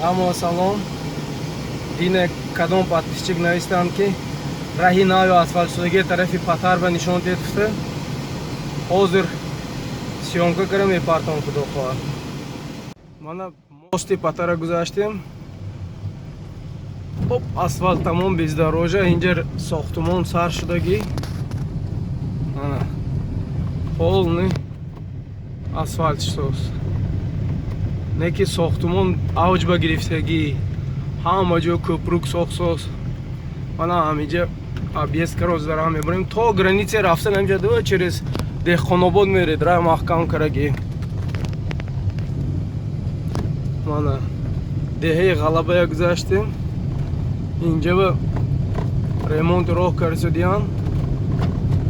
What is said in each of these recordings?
Ҳамо салом. Дине кадом подписчик навистанд, ки раҳи нави асфалтшудагии тарафи Патар ба нишон дед гуфта. Ҳозир съёмка кара мепартом, худо хоҳад. Мана мости Патара гузаштем. Оп, асфалт тамом, бездорожье. Инҷа сохтумон сар шудагӣ. Ана полный асфалт шудааст. Не ки сохтумон авҷ ба гирифтагӣ, ҳама ҷо кӯпрук сохтсоз. Мана ҳамиҷа объезд кароз дара мебарем то граница рафтан. Ҳамиҷа ду через Деҳқонобод меред, рай маҳкам карагӣ. Мана деҳаи Ғалабая гузаштем. Инҷа ба ремонти роҳ карисодиян.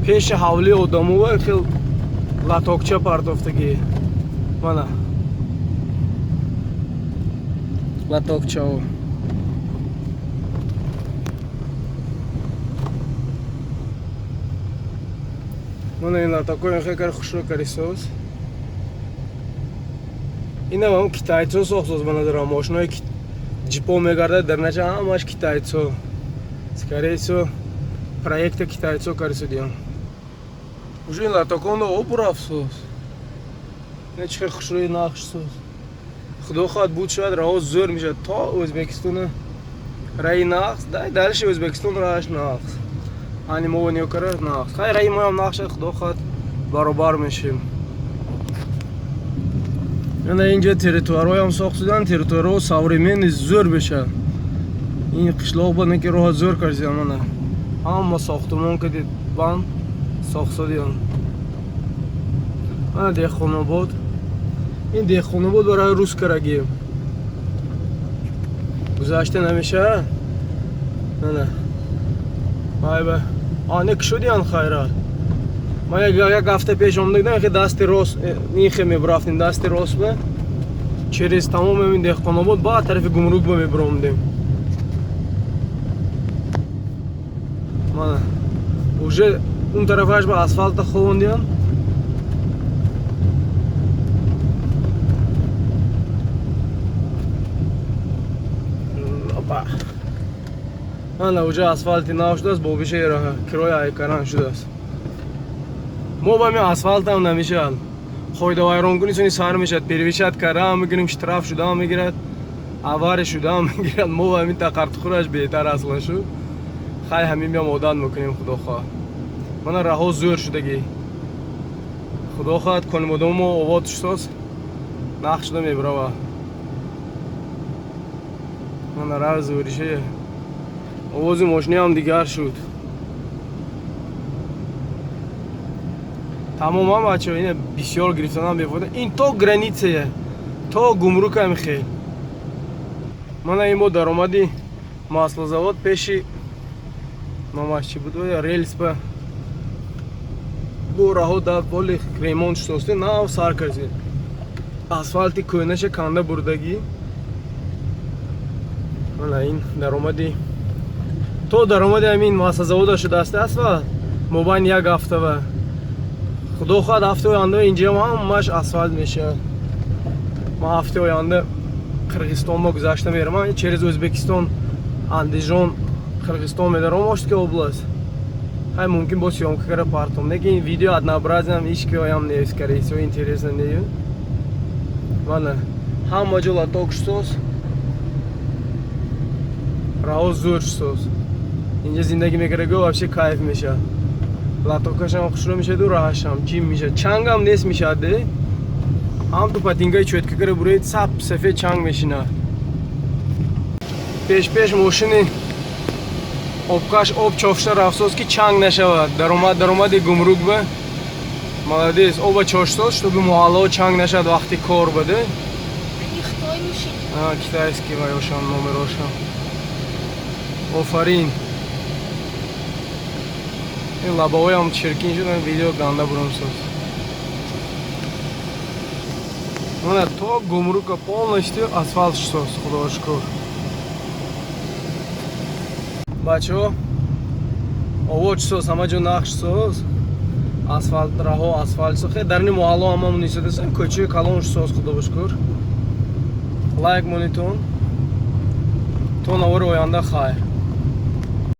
Пеши ҳавлии одамова хел латокча партофтагӣ. Мана латокчао. Мана ин латокои хел кар хушрӯ карисоз. Инам ҳам китайцо сохтоз ба назарам. Мошинои ҷипо мегардад дар нача, ҳамаш китайцо. Скорее всего, проекта китайцо карисодиян. Уже ин латоконда об рафтоз. Не, чӣ хел хушрӯи нақш соз. Худо хоҳад, буд шояд, раҳо зӯр мешавад то Ӯзбекистона. Раи нақс, дай дальше Ӯзбекистон рааш нақс. Ани мо ниёкара нақс. Хай, раи моям нақш шад, худо хоҳад, баробар мешем. Ана инҷа территорияҳоям сохтудан, территорияҳо современный зӯр мешавад. Ин қишлоқ ба неки роҳа зӯр кардиан. Мана ҳама сохтумон кади банд сохтсодиан. Ана Деҳқонобод. Ин Деҳқонобод барои рус карагӣ гузашта намешавад. Ана вай ба а не кушодиан. Хайрат, ман як ҳафта пеш омада будам, хе дасти рост нихе мебрафтем, дасти рост ба через тамоми ин Деҳқонобод ба тарафи гумрук ба мебиромдем. Мана уже он тарафаш ба асфалта ховондиан. Опа, ана уже асфалти нав шудааст, бобишаи раҳа кироя айкаран шудааст. Мо ба ми асфалтам намешавад. Қоидавайронкунӣ суни сар мешавад, первичат кардаам мегирем, штраф шудаам мегирад, авария шудаам мегирад. Мо ба ҳамин тақартухӯраш беҳтар аслан шуд. Хай, ҳамин биям одат мекунем, худо хоҳад. Мана раҳо зӯр шудагӣ. Худо хоҳад, конимодомо овод шудоз, нақш шуда мебирава. Мана раҳ зӯрише, овози мошиниам дигар шуд. Тамоман, бачаҳо, ина бисёр гирифтанам бефоида. Ин то границая, то гумрукам хел. Мана ин бо даромади маслозавод пеши номаш чӣ буд, релс ба бо раҳо дар боли ремонт шудосте, нав сар кардем. Асфалти кӯҳнаша канда бурдагӣ. Мана ин даромади, то даромади ҳамин маслозавода шудааст асфалт мобайни як ҳафтава. Худо хоҳад, ҳафтаи оянда инҷаам ҳамаш асфалт мешавад. Ман ҳафтаи оянда Қирғизистонба гузашта мерам, через Ӯзбекистон, Андижон, Қирғизистон медаром, Оштка область. Хай, мумкин бо съёмка кара партом, лекин видео однообразиям ҳеч киоям не, скорее всего, интересно не. Мана ҳама ҷо латок шудоз, раҳо зӯр шудоз. Инҷа зиндагӣ мекарда, вообще кайф мешавад. Латокашам хушрӯ мешаду раҳашам ҷим мешавад, чангам нест мешавад. Де ҳам ту патингаи чётко кара буроед, сап сафед чанг мешинад. Пеш пеш мошини обкаш об чофшта рафтоз, ки чанг нашавад. Даромад, даромади гумрук ба молодец, оба чоштоз, чтобы муҳаллао чанг нашавад вақти кор баде. Они хтой машины. А, китайский вайошам, номерошам. Офарин. Ин лабаоям чиркин шудан, видео ганда бурумсоз. Мана то гумрука полностью асфалт шудоз, худо шукр. Бачаҳо, овод шудоз, ҳама ҷо нақш шудоз. Асфалт, раҳо асфалт шудоз. Хе дарни муҳалло ҳамамон нисодасем, кӯчаи калон шудоз, худо шукр. Лайк монитон. То навори оянда, хайр.